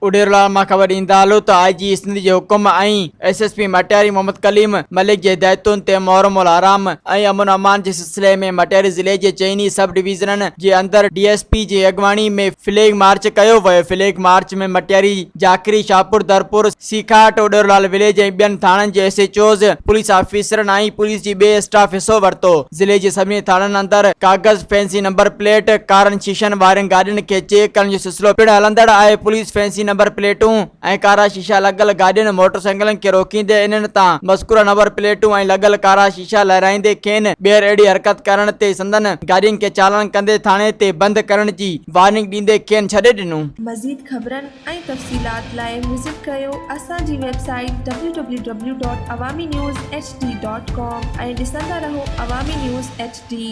اڏيرلال مان خبر ڏيندا هلو ته آء جي سنڌ جي حڪم ۽ S S P Matiari Muhammad Kaleem Malik جي هدايتن تي محرم الحرام ۽ امن امان جي سلسلي ۾ مٽياري ضلعي جي چئني سب ڊويزنن جي اندر ڊي ايس پي جي اڳواڻي ۾ فليگ مارچ ڪيو ويو flag march ۾ Matiari, Jakhri, Shahpur, Darpur, سيکاٽ، Udero Lal village ۽ ٻين ٿاڻن جي ايس ايڇ اوز، پوليس آفيسرن ۽ پوليس جي ٻئي اسٽاف حصو ورتو. ضلعي جي سڀني ٿاڻن اندر ڪاغذ، فينسي نمبر پليٽ، ڪارن شيشن وارين گاڏين کي چيڪ ڪرڻ جو سلسلو پڻ هلندڙ آهي. پوليس فينسي نمبر پليٽون ۽ ڪارا شيشا لڳل گاڏين، موٽر سائيڪلن کي روڪيندي انهن تان مذڪوره نمبر پليٽون ۽ لڳل ڪارا شيشا لهرائيندي کين ٻيهر اهڙي حرڪت ڪرڻ تي سندن گاڏين کي چالان ڪندي ٿاڻي تي بند ڪرڻ جي وارننگ ڏيندي کين ڇڏي ڏنو. مزيد خبرن ۽ تفصيلات لاء وزٽ ڪريو اسان جي website W W W dot Awami news H D dot com ۽ ڏسندا رهو عوامي نيوز ايڇ ڊي.